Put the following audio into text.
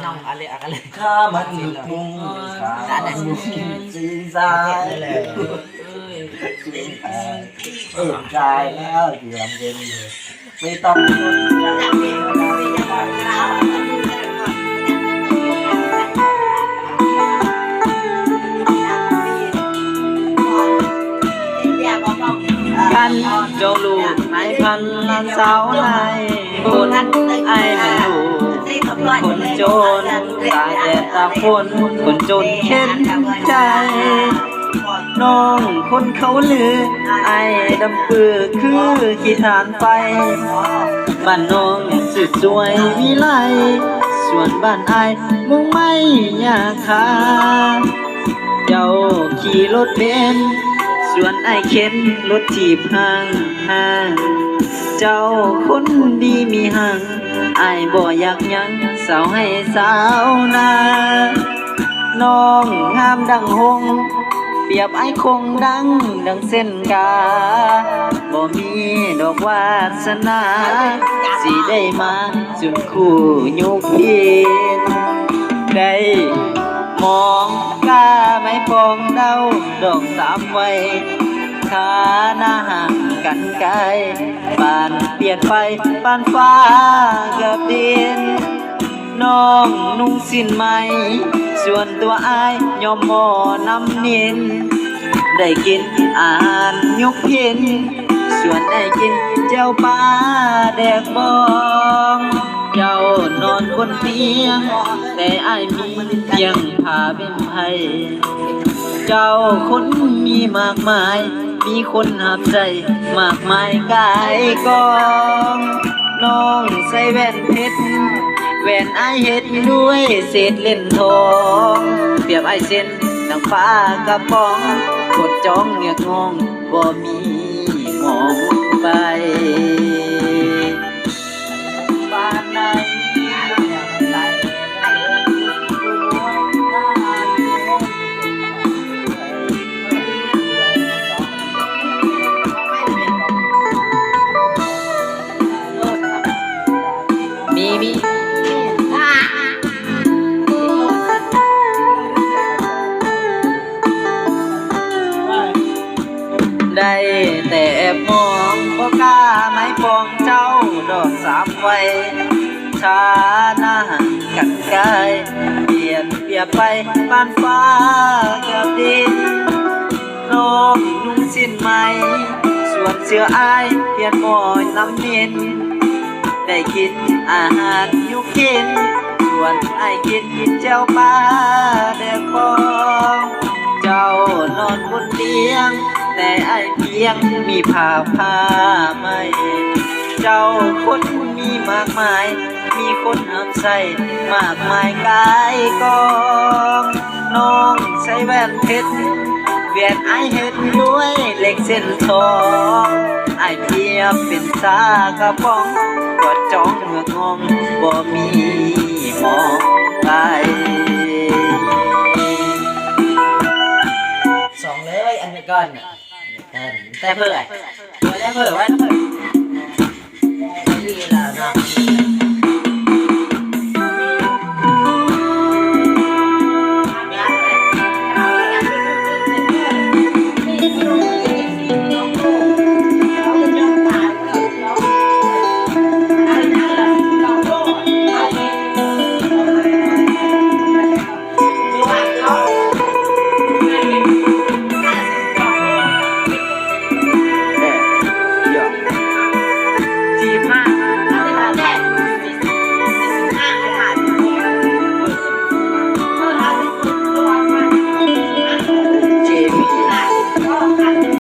ນ້ອງອາເລັກອາກາເລັກ ຂ້າมันลูกทุ่ง ข้ามันลูกทุ่ง สีสาย เออ ตายแล้ว เสียงเย็นเลย ไม่ต้อง ຄັນເຈົ້າລູກນາຍພັນ ຫຼານສາວນາຍພົນ ອ້າຍແມ່ນລູກຄົນຈົນ ຕາກແດດຕາກຝົນ ຄົນຈົນເຂັນໃຈ. ນ້ອງຄົນເຂົາລື ອ້າຍດຳປືຄືຂີ້ຖ່ານໄຟ. ບ້ານນ້ອງສວຍມີຫຼາຍ ສ່ວນບ້ານອ້າຍມຸງໄມ້ຫຍ້າຄາ. ເຈົ້າຂີ່ລົດເບັນ ສ່ວນອ້າຍເຂັນລົດຖີບຫ້າງໆ. ເຈົ້າຄົນດີມີຮັ່ງ ອ້າຍບໍ່ຢາກຫຍັງ ສາວໄຮ່ສາວນາ. ນ້ອງງາມດັ່ງຫົງ ປຽບອ້າຍຄົງດັງ ດັ່ງເຊັ່ນກາ ບໍ່ມີດອກວາສະໜາ ຊິໄດ້ມາ ຈຸນຄູ່ຍຸກເພັນ ໄດ້ມອງກ້າໄມ້ປອງເດົາ ດອກສາມໄວ ຖານະຫ່າງກັນໄກ ປານປຽນໄຟ ປານຟ້າກັບດິນ. ນ້ອງນຸ່ງສິ້ນໄໝ ສ່ວນຕົວອ້າຍຍ້ອມໝໍ້ນ້ຳເຢັນ ໄດ້ກິນອາຫານຍຸກເພັນ ສ່ວນອ້າຍກິນແຈ່ວປາແດກບອງ. ເຈົ້ານອນບົນຕຽງ ແຕ່ອ້າຍມີພຽງຜ້າເປັນໄພ. ເຈົ້າຄົນມີມາກມາຍ ມີຄົນຮັບໃຊ້ມາກມາຍກາຍກອງ. ນ້ອງໃສ່ແວ່ນເພັດ ແວ່ນອ້າຍເຮັດດ້ວຍເສດເຫຼັ້ນທອງ ປຽບອ້າຍເຊັ່ນດັ່ງປາກະປ໋ອງ ກົດຈ້ອງເງືອກງ່ອງ ບໍ່ມີໝອງໄປ. ມີ ມີ ໄດ້ແຕ່ແອບມອງ ບໍ່ກ້າໄມ້ປອງເຈົ້າດອກສາມໄວ ຖານະຫ່າງກັນກາຍ ປຽນປຽບໄປປານຟ້າກັບດິນ. ນ້ອງນຸ່ງສິ້ນໄໝ ສ່ວນເສື້ອອ້າຍພຽງໝໍ້ນ້ຳເຢັນ ໄດ້ກິນອາຫານຍຸກເຢັນ ສ່ວນອ້າຍກິນແຈ່ວປາແດກບອງ. ເຈົ້ານອນບົນຕຽງ ແຕ່ອ້າຍພຽງມີຜ້າຜ້າໄໝ ເຈົ້າຄົນມີມາກມາຍ ມີຄົນຮັບໃຊ້ມາກມາຍກາຍກອງ. ນ້ອງໃສ່ແວ່ນເພັດ ແວ່ນອ້າຍເຮັດດ້ວຍເຫຼັກເສັ້ນທອງ ອ້າຍປຽບເປັນຊາກະປ໋ອງ ກອດຈ້ອງເງືອກງ່ອງ ບໍ່ມີໝອງໄປ. ສອງເລີຍ ອັນນີ້ກ່ອນ ແຕ່ເຜີ້ ແຕ່ເຜີ້ ວ່າເຜີ້ ດີແລ້ວເນາະ.